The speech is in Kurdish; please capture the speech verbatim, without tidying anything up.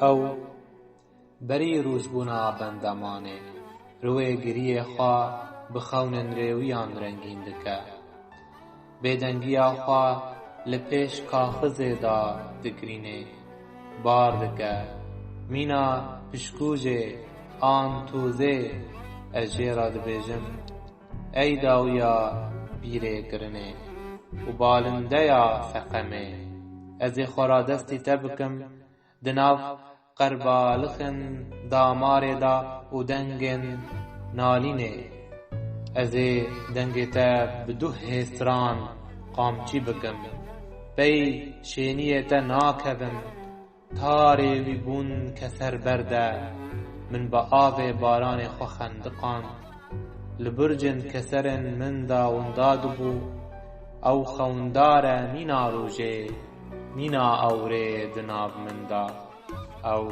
Ew berî rûzbûna bendemanê, riwê giriyê xwe bi xewnên rêwiyan rengîn dike. Bêdengiya xwe li pêş kaxizê de digrînê, bar dike. Mîna pişkûjê an tûzê ez jê re dibêjim, ey dawiya bîrê kirinê û balindeya seqemê, ez ê xwe radestî te bikim, di nav qerbalixên damarê de û dengên nalînê. Ez ê dengê te bi du hêsran qamçî bikim. Pey şêniyê te nakevim. Tarê wî bûn keser berde. Min bi avê baranê xwe xendiqand. Li burcên keserên min de winda dibû. Ew xewndar e mîna rojê, mîna ewrê di nav min de. Ew